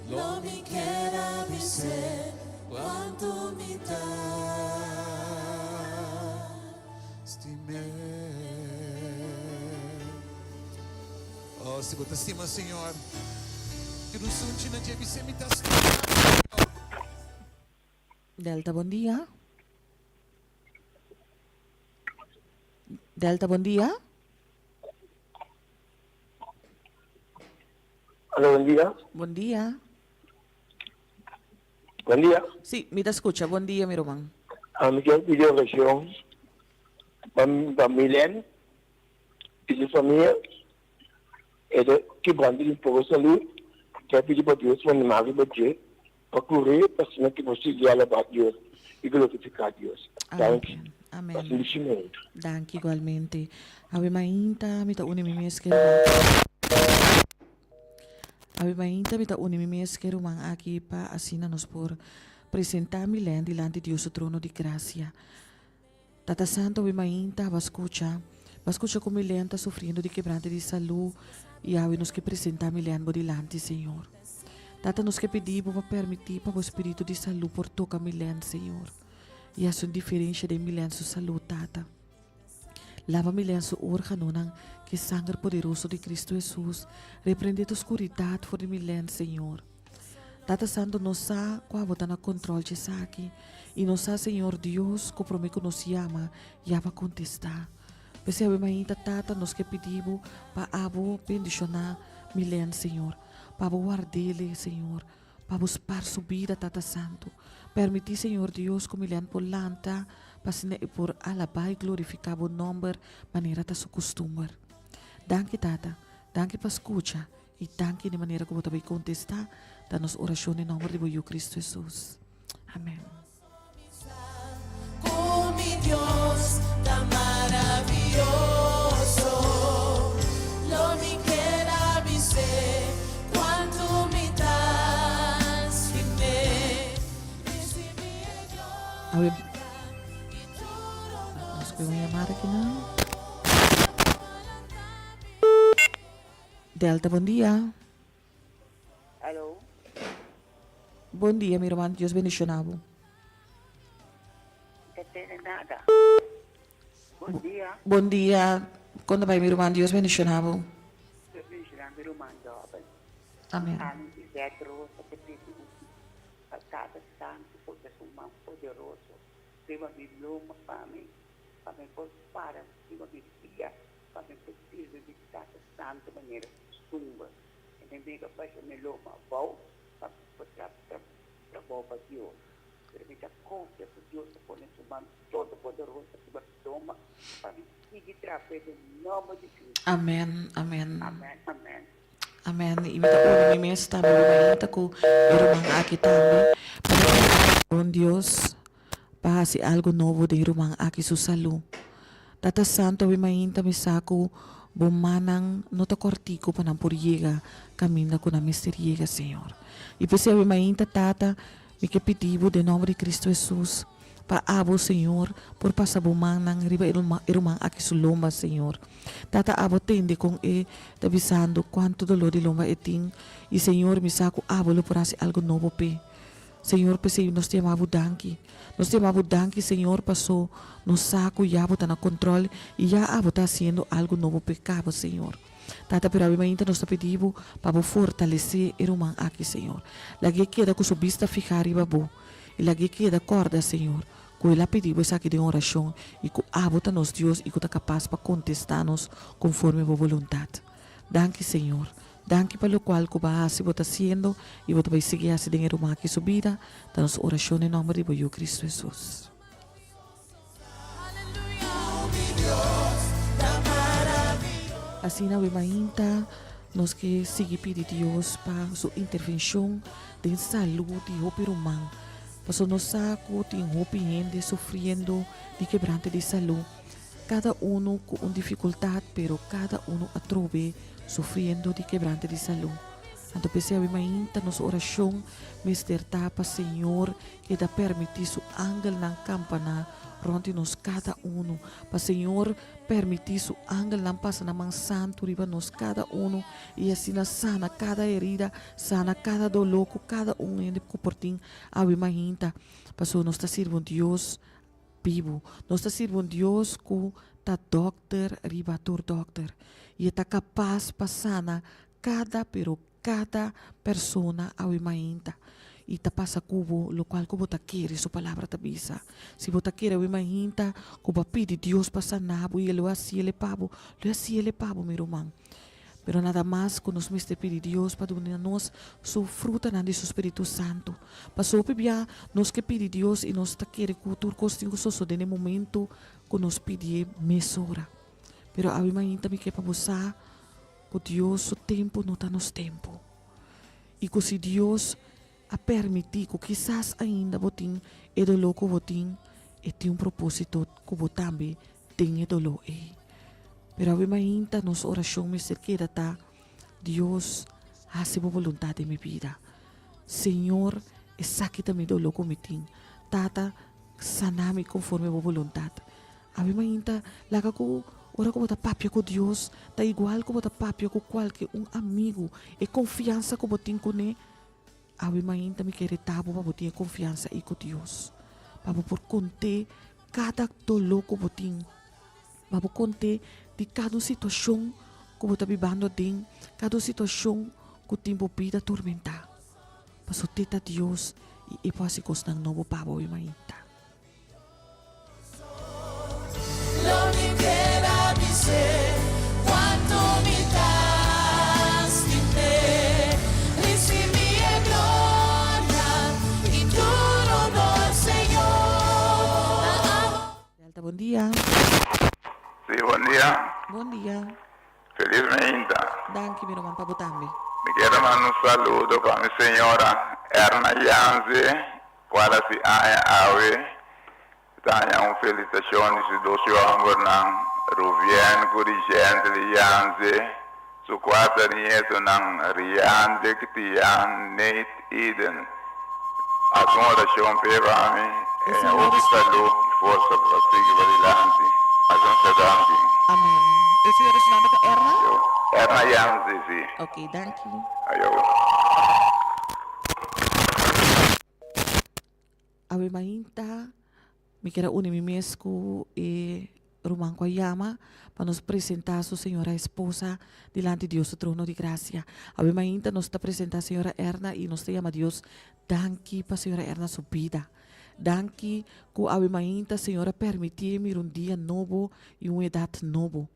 Lo mi kier a bis'é cuantu mi ta stim'é. Oh, si bo ta stima Señor, tira un sunchi na dje, bis'é, Mi ta stima Señor. Delta, bon dia. Delta, bon dia. Alo, bon dia. Bon dia. Bon dia. Sí, mi ta scucha. Bon dia, mi ruman. Ah, mi kier pidi oracion pa pa Milen y su famia. E ta kibrando di poco salud. Kier pidi pa Dios manda mas riba dje pa cur'é pa asina ki por sigui alabá Dios y glorificá Dios. Danki. Amen. Pasa un dushi momento. Danki igualmente. Awe mainta mi ta uni mi mes ke ruman. Awe mainta mi ta uni mi mes ke ruman aki pa asina nos por presenta Milen dilanti Dios su trono di gracia. Tata Santo awe mainta bo a scucha, bo a scucha cu Milen ta sufriendo di kebrante di salud y awe nos ke presenta Milen bo dilanti Señor. Tata nos ke pidi bo pa permiti pa bo spiritu di salud por toca Milen Señor y haci un diferencia den Milen su salud Tata. Laba Milen su organonan ke sanger poderoso di Cristo Jesus. Reprende tur scuridad for di Milen Señor. Tata Santo nos sa cu abo ta na control djesaki y nos sa Señor Dios cu prome cu nos yama ya bo a contesta. P'esei awe mainta Tata nos ke pidi bo pa abo bendiciona Milen Señor, pa abo wardele Señor, pa bo spar su bida Tata Santo. Permiti Señor Dios cu Milen por lanta pa asina e por alaba y glorifica bo nomber manera ta su custumber. Danki Tata, danki pa scucha I danki di manera ku bo ta bai kontestá ta nos orashon den nòmber di bo Yu Kristu Hesus. Amèn. Ku mi Dios ta maravioso. Lo mi kier a bis'é kuantu mi ta stim'é. Risibí e Awe gloria i tur honor, nos ku un yamada aki nan. Delta bon dia. Alo. Bon dia mi ruman Dios bendiciona bo. N ta tene nada. Bon dia. Bon dia kon ta bai mi ruman Dios bendiciona bo. Dios bendiciona mi ruman Dobel. Amen. Ami Ivette Rosa te pidi un pa Tata Santo pone su man poderoso riba mi lomba pa mi pa mi por para riba mi pia pa mi por. tantu manera kustumber. E ta mega basha mi loma abou pa mi por tra trabou pa Dios. Pero mi ta konfia ku Dios ta pone su man todopoderoso riba mi loma pa mi sigui traha p'e den nòmber di Cristo. Amen, amen. Amen, amen. Amen. I mi ta uni mi mes tambe mi mainta ku e ruman aki tambe pa mi pidi bon Dios pa hasi algu nobo den e ruman aki su salu. Tata Santu awe mainta mi sa ku bo mannan no ta kòrtiku pa nan por yega kaminda ku nan mester yega Señor. I p'esei awe mainta Tata mi ke pidi bo den nòmber di Cristo Hesus pa abo Señor por pasa bo mannan riba e ruman aki su lomba Señor. Tata abo tende kon e ta bisando kuantu doló di lomba e tin i Señor mi sa ku abo lo por hasi algu nobo p'e. Señor p'esei nos ta yama bo danki. Nos ta yama bo danki Señor paso nos sa ku ya bo ta na kontrol i ya abo ta hasiendo algu nobo p'e kaba Señor. Tata pero awe mainta nos ta pidi bo pa bo fortalesé e ruman aki Señor. Lag'é keda ku su bista fihá riba bo i lag'é keda kòrda Señor ku el a pidi bo esaki den orashon i ku abo ta nos Dios i ku ta kapas pa kontestá nos konforme bo boluntat. Danki, Señor. Danki pa lokual ku bo a hasi, bo ta hasiendo i bo ta bai sigui hasi den e ruman aki su bida. Ta nos orashon den nòmber di bo Yu Kristu Hesus. Asina awe mainta nos ke sigui pidi Dios pa su intervenshon den salú di hopi ruman. Pasobra nos sa ku tin hopi hende sufriendo di kebrante di salú, kada unu ku un difikultat, pero kada unu atrobe sufriendo di kebrante di salú. Anto p'esei awe mainta nos orashon mester ta pa Señor keda permití su angelnan kampaná rònt di nos kada unu, pa Señor permití su angelnan pasa nan man santu riba nos kada unu i asina sana kada herida, sana kada doló ku kada un hende ku por tin awe mainta, pasobra nos ta sirbi un Dios bibu. Nos ta sirbi un Dios ku ta dòkter riba tur dòkter i e ta kapas pa sana kada pero kada persona awe mainta i ta pasa ku bo lokual ku bo ta kere, su palabra ta bisa. Si bo ta kere awe mainta ku bo a pidi Dios pa sana bo i e lo hasiel e pa bo, lo e hasiel e pa bo mi ruman. Pero nada mas ku nos mester pidi Dios pa duna nos su frutanan di su spiritu santu. Pasobra hopi bia nos ke pidi Dios i nos ta kere ku tur kos tin ku sosode na e momentu ku nos pidié mesora. Pero awe mainta mi ke pa bo sa ku Dios su tempu no ta nos tempu. I ku si Dios a permití ku kisas ainda bo tin e doló ku bo tin, e tin un propósito ku bo tambe den e doló ei. Pero awe mainta nos orashon mester keda ta, Dios, hasi bo boluntat den mi bida. Señor, esaki ta mi doló ku mi tin. Tata, sana mi konforme bo boluntat. Awe mainta, laga ku ora ku bo ta papia ku Dios, ta igual ku bo ta papia ku kualke un amigu. E konfiansa ku bo tin kuné, Awe mainta mi kere ta bo pa bo tin e konfiansa ei ku Dios, pa bo por kont'é kada doló ku bo tin, pa bo kont'é di kada un situashon ku bo ta bibando aden, kada un situashon ku tin bo bida tormentá. Pasobra te ta Dios i e por hasi kosnan nobo pa bo awe mainta. Delta bon dia. Sí, bon dia. Bon dia. Feliz meinta. Danki mi ruman pa bo tambe. Mi kier a manda un saludo pa mi señora Erna Janse cual a si aña awe ta haña un felicitacion di su dos yu hombernan Ruvien cu Rigently Janse, su cuater nietonan Rian, Dictian, Nate, Eden. Haci un oracion p'e pa mi E e haña señora hopi su. salud y forsa pa sigui padilanti. Haci un sadanki. Amen. E señora su nomber ta Erna? Ayo. Erna Janse, si. Ok, danki. Ayo. Awe mainta mi kier a uni mi mes ku e ruman ku a yama pa nos presentá su señora esposa dilanti Dios su trono di grasia. Awe mainta nos ta presentá señora Erna i nos ta yama Dios danki pa señora Erna su bida. Danki ku awe mainta Señor a permitié mira un dia nobo i un edat nobo.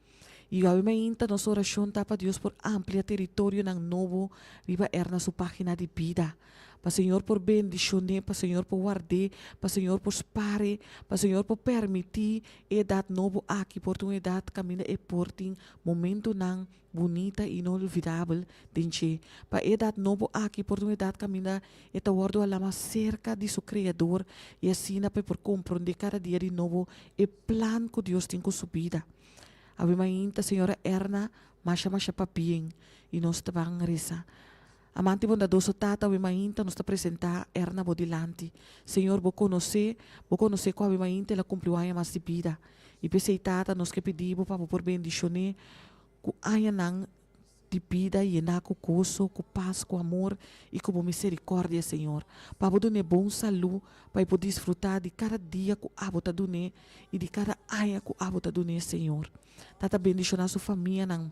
I awe mainta nos orashon ta pa Dios por amplia teritorionan nobo riba Erna su pagina di bida. Pa Señor por bendishon'é, pa Señor por ward'é, pa Señor por spar'é, pa Señor por permití e edat nobo aki por ta un edat kaminda e por tin momentunan bunita i inolvidabel den dje. Pa e edat nobo aki por ta un edat kaminda e ta wòrdu hala mas serka di su Kreador i asina pa e por komprondé kada dia di nobo e plan ku Dios tin ku su bida. Awe mainta señora Erna masha masha pabien i nos ta ban resa. Amante bondadoso Tata awe mainta nos ta presenta Erna bo dilanti. Señor bo konosé, bo konosé ku awe mainta el a kumpli un aña mas di bida. I p'esei Tata nos ke pidi bo pa bo por bendishoné ku añanan di bida yená ku goso, ku pas, ku amor i ku bo miserikòrdia, Señor. Pa bo dun'é bon salú pa e por disfrutá di kada dia ku abo ta dun'é i di kada aña ku abo ta dun'é, Señor. Tata bendishoná su famianan.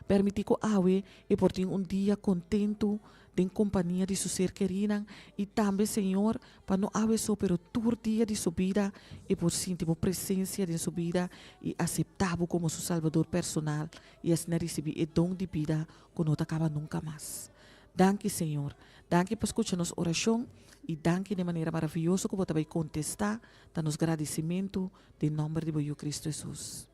Permití ku awe e por tin un dia kontentu den kompania di su ser kerinan i tambe, Señor, pa no awe so pero tur dia di su bida e por sinti bo presensia den su bida i aseptá bo komo su Salbador personal i asina risibí e don di bida ku no ta kaba nunka mas. Danki, Señor. Danki pa skucha nos orashon i danki den manera maravioso ku bo ta bai kontestá ta nos gradisimentu den nòmber di bo Yu Kristu Hesus.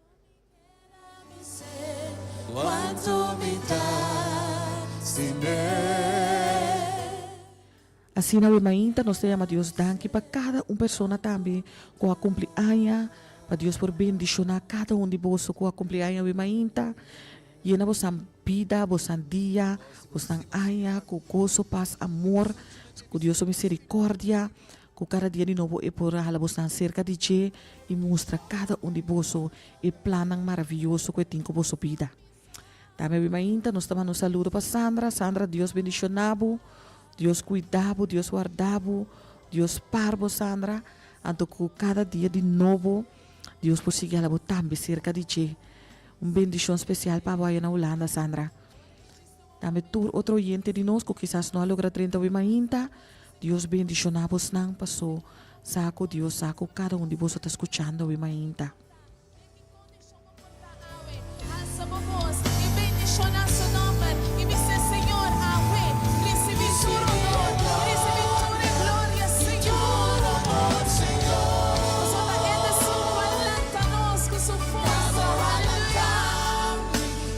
Asina awe mainta nos ta yama Dios danki pa kada un persona tambe ku a kumpli aña, pa Dios por bendishoná kada un di boso ku a kumpli aña awe mainta. Yena bosan bida, bosan dia, bosan aña ku goso, pas, amor, ku Dios su misericordia. Ku kada dia di nobo e por hala bosnan serka di dje i mustra kada un di boso e plannan maravioso ku e tin ku boso bida. Tambe abi mainta nos ta manda un saludo pa Sandra. Sandra, Dios bendishoná bo, Dios kuida bo, Dios warda bo, Dios par bo Sandra. Anto ku kada dia di nobo Dios por sigui hala bo tambe serka di dje. Un bendishon spesial pa bo aya na Hulanda Sandra. Tambe tur otro oyente di nos ku kisas no a logra drenta awe mainta, Dios bendishoná bosnan paso sa ku Dios sa ku kada un di boso ta skuchando awe mainta.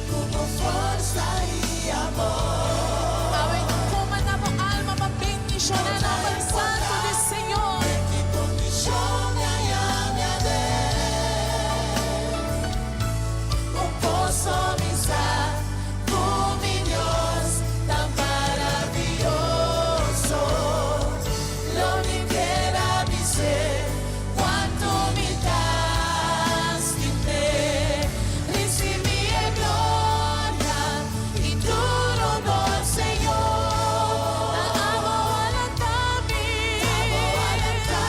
Ku bo forsa i amor. Awe komandá bo alma pa bendishoná nomber santu di Señor. Den ki kondishon mi a yami aden. Un kos so mi sa, ku mi Dios ta maravioso. Lo mi kier a bis'é kuantu mi ta stim'é. Ricibi e gloria y tur honor, Señor. Ta abo a lanta mi. Abo a lanta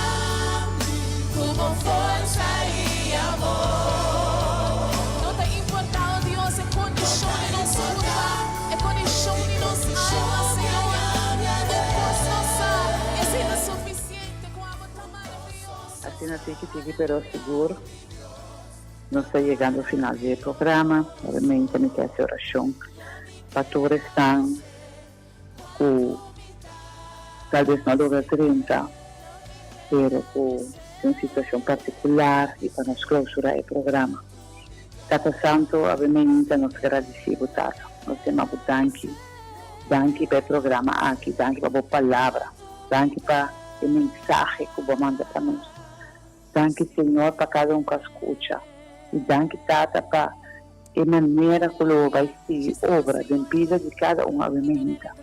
mi. Cu bo forsa y amor. No ta importa, oh Dios, e condicion di nos curpa, e condicion di nos alma, Señor. Un cos nos sa, esey ta suficiente cu abo ta maravilloso. Asina tiki tiki pero sigur. Nos ta yegando final di e programa. Obviamente mi ke hasi orashon pa tur esnan ku tal bes no a logra drenta, pero ku tin un situashon partikular i pa nos klousura e programa. Tata Santo, obviamente nos gradisí bo Tata. Nos yama bo danki. Danki pa e programa aki. Danki pa bo palabra. Danki pa e mensahe ku bo a manda pa nos. Danki Señor pa cada un cu a scucha y danki Tata pa e manera cu lo bo bay sigui obra den bida di cada un awe meinta.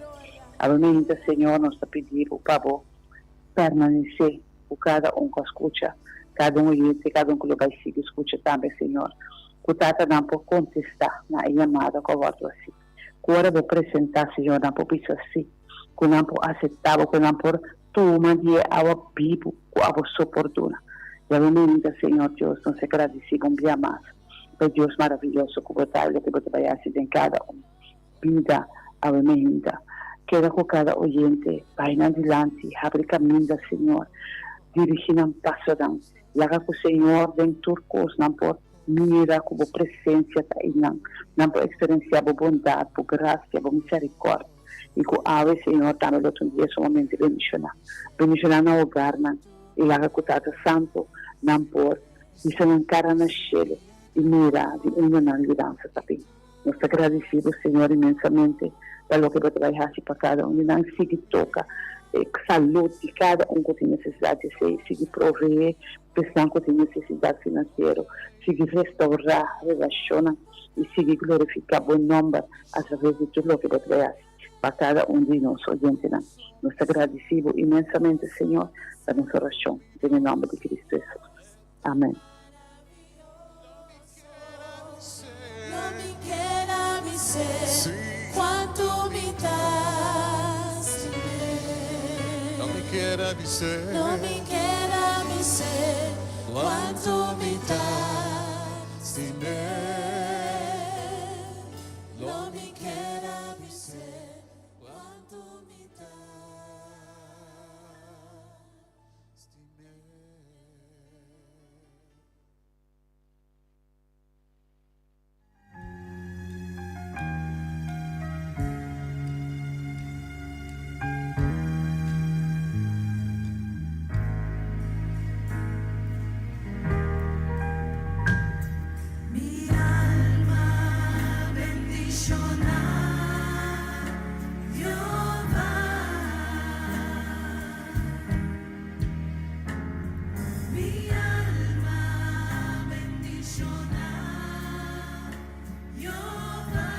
Awe meinta Señor nos ta pidi bo pa bo permanece cu cada un cu a scucha, cada un oyente, cada un cu lo bay sigui scucha tambe Señor. Cu Tata nan por contesta na e yamada cu a wordo haci. Cu ora bo presenta Señor nan por bisa si, cu nan por acepta bo, cu nan por Tuma di e awa bibu ku abo so por duna. Yahweh mi ninta Señor Dios, nos e gradisí bo un bia mas pa e Dios maraviyoso ku bo ta i loke bo ta bai hasi den kada un bida awe mi hinta. Keda ku kada oyente, bai nan dilanti, habri kaminda Señor, dirigí nan pasonan, laga ku Señor den tur kos nan por. mira ku bo presensia ta einan, nan por eksperensiá bo bondat, bo grasia, bo miserikòrdia, i ku awe, Señor, tambe lo ta un dia sumamente bendishoná. Bendishoná nan hogarnan, i laga ku Tata Santu nan por hisa nan kara na shelu i mira di unda nan yudansa ta bin. Nos ta gradisí bo, Señor, inmensamente pa loke bo ta bai hasi pa kada un di nan. Sigui toka e salud di kada un ku tin nesesidat di esei. Sigui proveé pa esnan ku tin nesesidat finansiero. Sigui restaurá relashonnan i sigui glorifiká bo nòmber atraves di tur loke bo ta bai hasi pa kada un di nos oyentenan. Nos ta gradisí bo inmensamente, Señor, pa nos orashon den e nòmber di Cristo Hesus. Amen. Mi alma bendiciona Jehová. Mi alma bendiciona Jehová.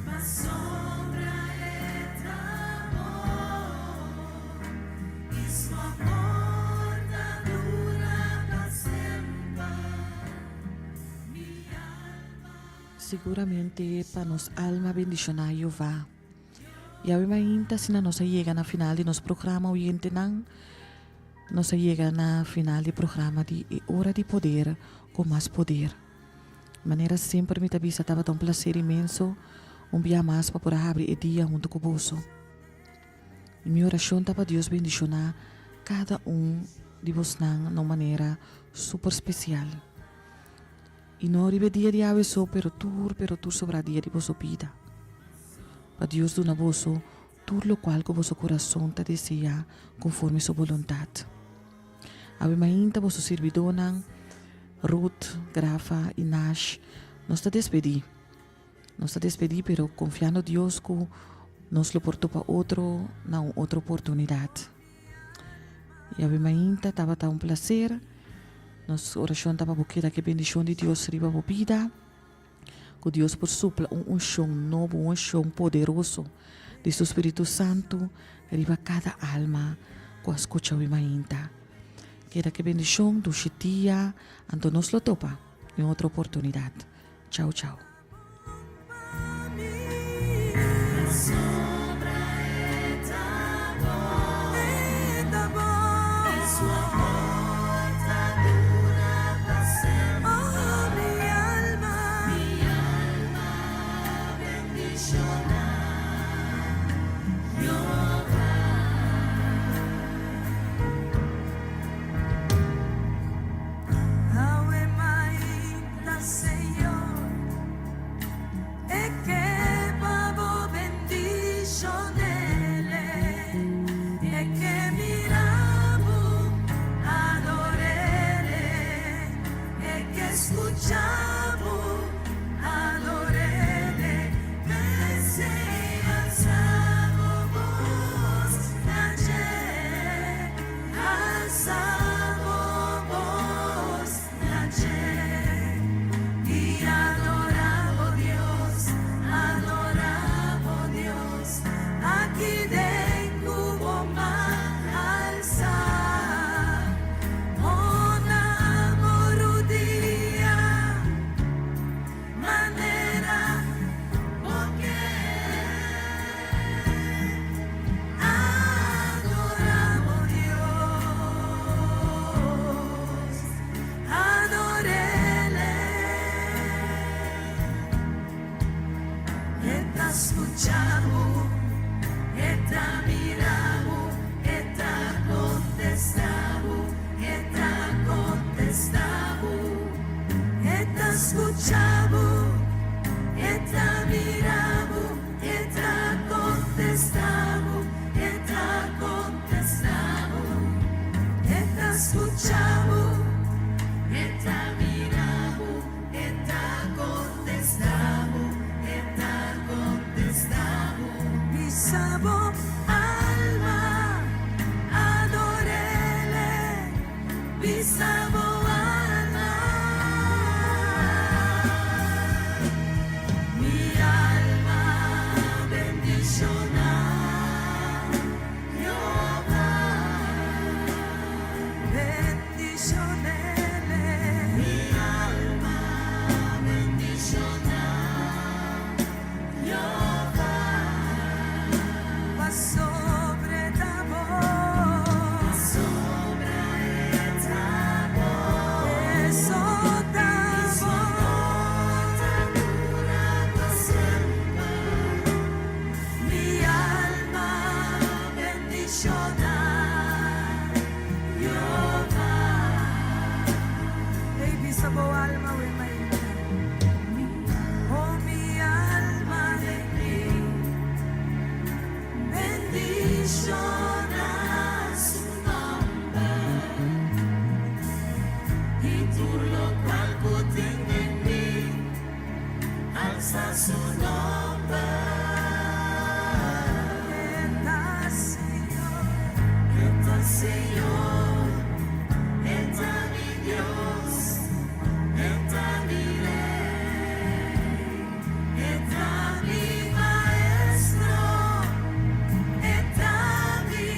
Pasobra e ta bon y su amor ta dura pa semper. Mi alma. Siguramente pa nos alma bendiciona Jehová. Yawe mainta asina nos a yega na final di nos programa oyentenan. Nos a yega na final di programa di E Ora di Poder ku Mas Poder. Manera semper mi ta bisa tabata un placer inmenso un bia mas pa por a habri e dia hunto ku boso. I mi orashon ta pa Dios bendishoná kada un di bosnan na un manera super spesial. I no riba e dia di awe so, pero tur, pero tur sobrá dia di boso bida. Pa Dios duna boso tur lokual ku boso kurason ta deseá konforme su boluntat. Awe mainta boso sirbidónan, Ruth, Grafa i Nash, nos ta despedí. Nos ta despedí pero konfiando Dios ku nos lo por topa otro na un otro oportunidat. I awe mainta tabata un plaser. Nos orashon ta pa bo keda ku e bendishon di Dios riba bo bida. Ku Dios por supla un unshon nobo, un unshon poderoso di su Spiritu Santu riba kada alma ku a skucha awe mainta. Keda ku e bendishon, dushi dia, anto nos lo topa den otro oportunidat. Chau chau. ta skucha bo, E ta mira bo, E ta kontestá bo, E ta kontestá bo. E ta skucha bo, E ta mira bo, E ta kontestá bo, E ta kontestá bo. Bisa bo alma, ador'Ele, bisa bo alma. Mi alma bendishoná Jehová. Bendishon'Ele. Mi alma bendishoná Jehová. Pasobra E ta bon. Pasobra E ta bon. E so ta bon. Dura pa semper. Mi alma bendishoná Jehová. Ei, bisa bo alma, we mainta. Oh, mi alma den mi. Bendishoná su nòmber. I tur lokual ku tin den mi, alsa su nòmber. E ta Señor, E ta Señor, E ta mi Dios, E ta mi Rei, E ta mi Maestro, E ta mi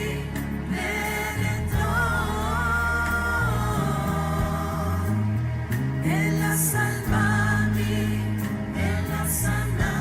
Redentor. El a salba mi, El a sana.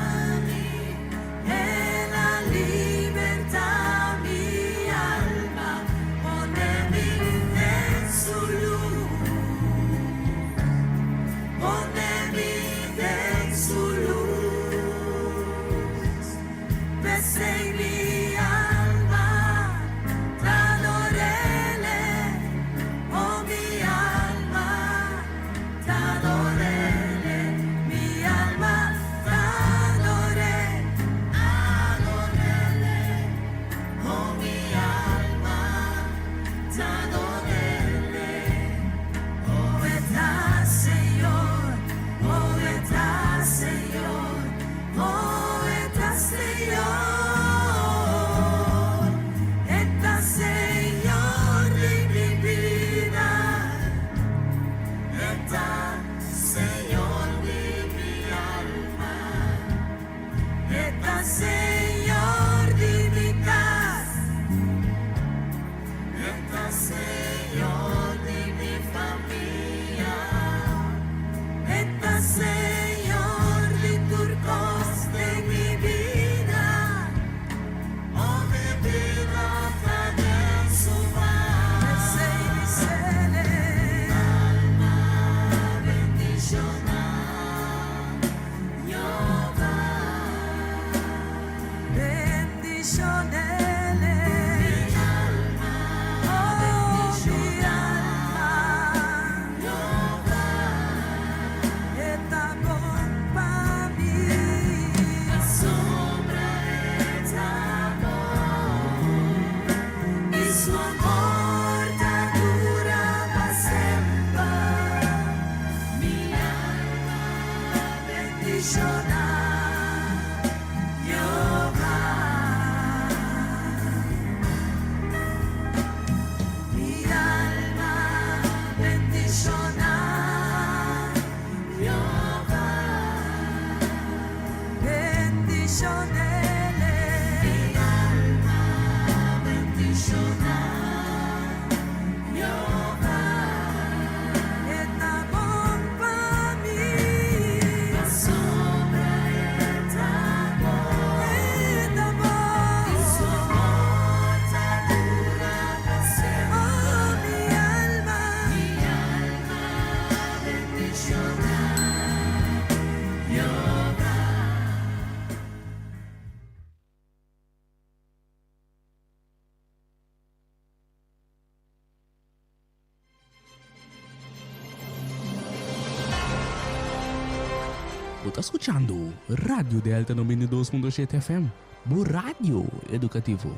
Bo ta skuchando Radio Delta 92.7 FM, bo radio edukativo.